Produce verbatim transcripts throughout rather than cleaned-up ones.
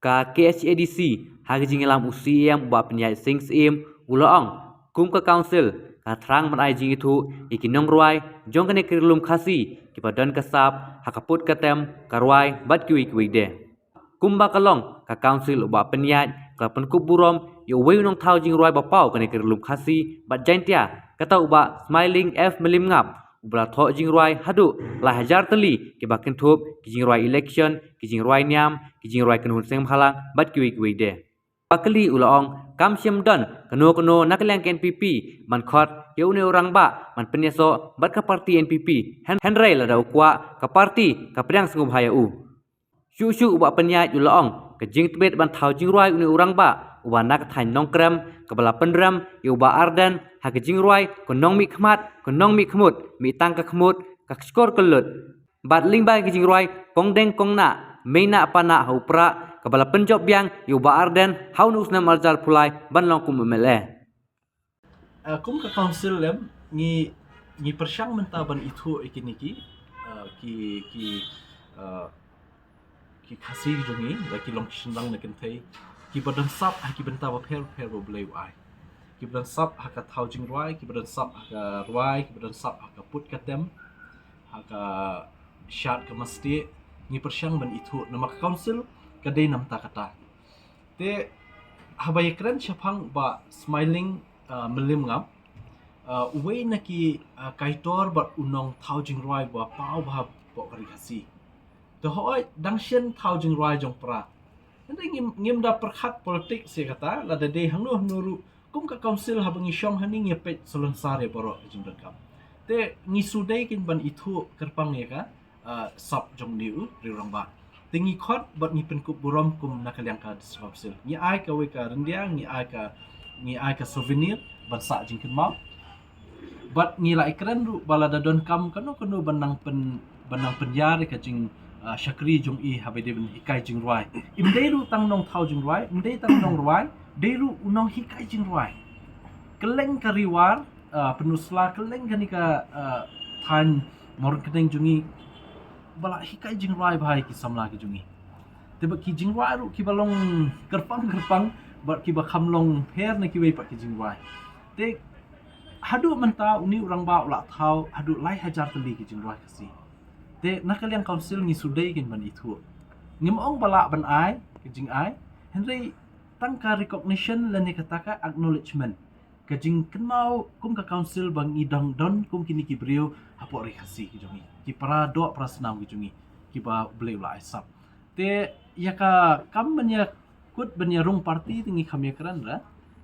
Ka K H A D C, ha ka jingïalam u C E M u Bah Pynïaid Sing Syiem, u la ong, kum ka Council, ka thrang ban ai jingithuh ïa ki nongrwai jong kane ka Ri Lum Khasi, kiba don ka sap ha ka put ka tem, ka rwai bad kiwei kiwei de. Kumba ka long, ka Council u Bah Pynïaid ka la pynkup burom ïa uwei u nongthaw jingrwai ba paw kane ka Ri Lum Khasi bad Jaintia, kata u Bah Smiling F Mylliemngap, uba la thoh jingrwai haduh lai hajar tylli kiba kynthup ki jingrwai election, ki jingrwai niam, ki jingrwai kynhun seng bhalang bad kiwei kiwei de. Ba kylli u la ong, kam shym don kano kano na ka liang ka N P P ban khot ïa une u rangbah ban pynïasoh bad ka party N P P. Hyn-, hynrei lada u kwah ka party ka pdiang sngewbha ïa u. Shuh shuh u Bah Pynïaid u la ong, ka jingtbit ban thaw jingrwai une u rangbah uba na ka thaiñ Nongkrem, kaba la pynrem ïa u Bah Ardent ha ka jingrwai Ko Nongmihkhmat, Ko Nongmihkhmut, Mih Tang Ka Khmut, Ka Shkor Ka Lut. Bad lyngba ki jingrwai Kong Deng Kong Nah, Mei Nah Pa Nah Ha U Prah, kaba la pynjop biang ïa u Bah Ardent ha une u snem arhajar arphew lai ban long kum M L A. Ah, kum ka Council lem, ngi, ngi pyrshang mynta ban ithuh ïa kine ki, ah, ki, ki, ah, ki Khasi jong ngi, ba ki long ki shynrang na kynthei, kiba don sap ha ki bynta bapher bapher ba U Blei u ai. Kiba don sap ha ka thaw jingrwai, kiba don sap ha ka rwai, kiba don sap ha ka put ka tem, ha ka shad ka mastieh, ngi pyrshang ban ithuh, namar ka Council ka dei na bynta kata. Te haba ïakren shaphang Bah Smiling, ah, Mylliemngap, ah, uwei na ki, ah, kaitor bad u nongthaw jingrwai ba paw bha hapoh ka Ri Khasi. Te hooid, dang shen thaw jingrwai jong Prah. Hynrei ngim, ngim da pyrkhat politics ïa kata, lada dei hangno hangno ruh, kum ka Council haba ngi shong hangne ngi peit salonsar ïa baroh ka jingdonkam. Te ngi shu dei kein ban ithuh kyrpang ïa ka, ah, sap jong une u rangbah. Te ngi khot bad ngi pynkup burom kum na ka liang ka District Council. Ngi ai kawei ka ryndia, ngi ai ka, ngi ai ka souvenir ban sah jingkynmaw. Bad ngi la ïakren ruh ba lada donkam kano kano ban nang pyn, ban nang pynïar ïa ka jing, ah, shakri jong i haba dei ban hikai jingrwai. Im dei ruh tang nongthaw jingrwai, im dei tang nongrwai, dei ruh u nonghikai jingrwai. Kylleng ka Ri War, ah, Pynursla, kylleng kane ka, ah, thaiñ Mawryngkneng jong ngi, ba la hikai jingrwai bha ïa ki samla ki jong ngi. Te bad ki jingrwai ruh kiba long kyrpang kyrpang, bad kiba kham long pher na kiwei pat ki jingrwai. Te haduh mynta une u rangbah u la thaw haduh lai hajar tylli ki jingrwai Khasi. Te na ka liang Council ngi shu dei kein ban ithuh. Ngim ong ba lah ban ai ka jingai, hynrei tang ka recognition lane kata ka acknowledgement, ka jingkynmaw kum ka Council ba ngi dang don kum kine ki briew hapoh Ri Khasi ki jong ngi, ki para doh para snam ki jong ngi, kiba U Blei u la ai sap. Te ïa ka kam ban ïa kut ban ïa rung party te ngi kham ïakren re.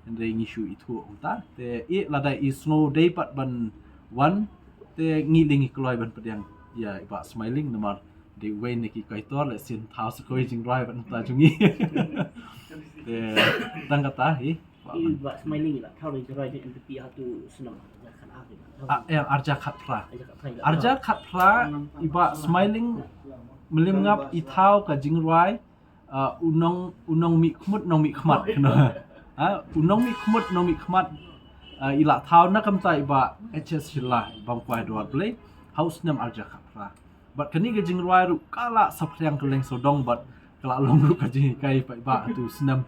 Hynrei ngi shu ithuh kumta. Te i lada i sngew dei pat ban wan, te ngi lei ngi kloi ban pdiang ïa i Bah Smiling namar dei uwei na ki kaitor, lehse yn thaw sa kawei jingrwai bad nangta jong ngi. Te tang kata hi. I Bah Smiling i la thaw jingrwai jong N P P ha tu snem. Ah, eh, arhajar khatphra. Arhajar khatphra i la thaw. Arhajar khatphra i Bah Smiling Mylliemngap i thaw ka jingrwai, ah, u nong, u nongmihkhmut nongmihkhmat, kano. Ha, u nongmihkhmut nongmihkhmat, ah, i la thaw na ka bynta i Bah H S Shylla, i Bam Kwai Dwar Blei, ha u snem arhajar khatphra. Bad kane ka jingrwai ruh ka la saphriang kylleng sawdong bad ka la long ruh ka jinghikai paidbah ha tu snem.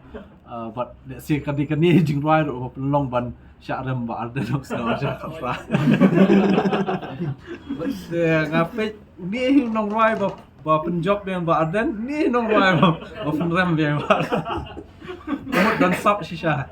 Ah, bad lehse ka dei kane jingrwai ruh ba pynlong ban shah rem Bah Ardent ha u snem arhajar khatphra. Bad, eh, nga peit une hi u nongrwai ba, ba pynjop biang Bah Ardent, une hi u nongrwai ba, ba pynrem biang Bah Ardent. Ka mut don sap shisha.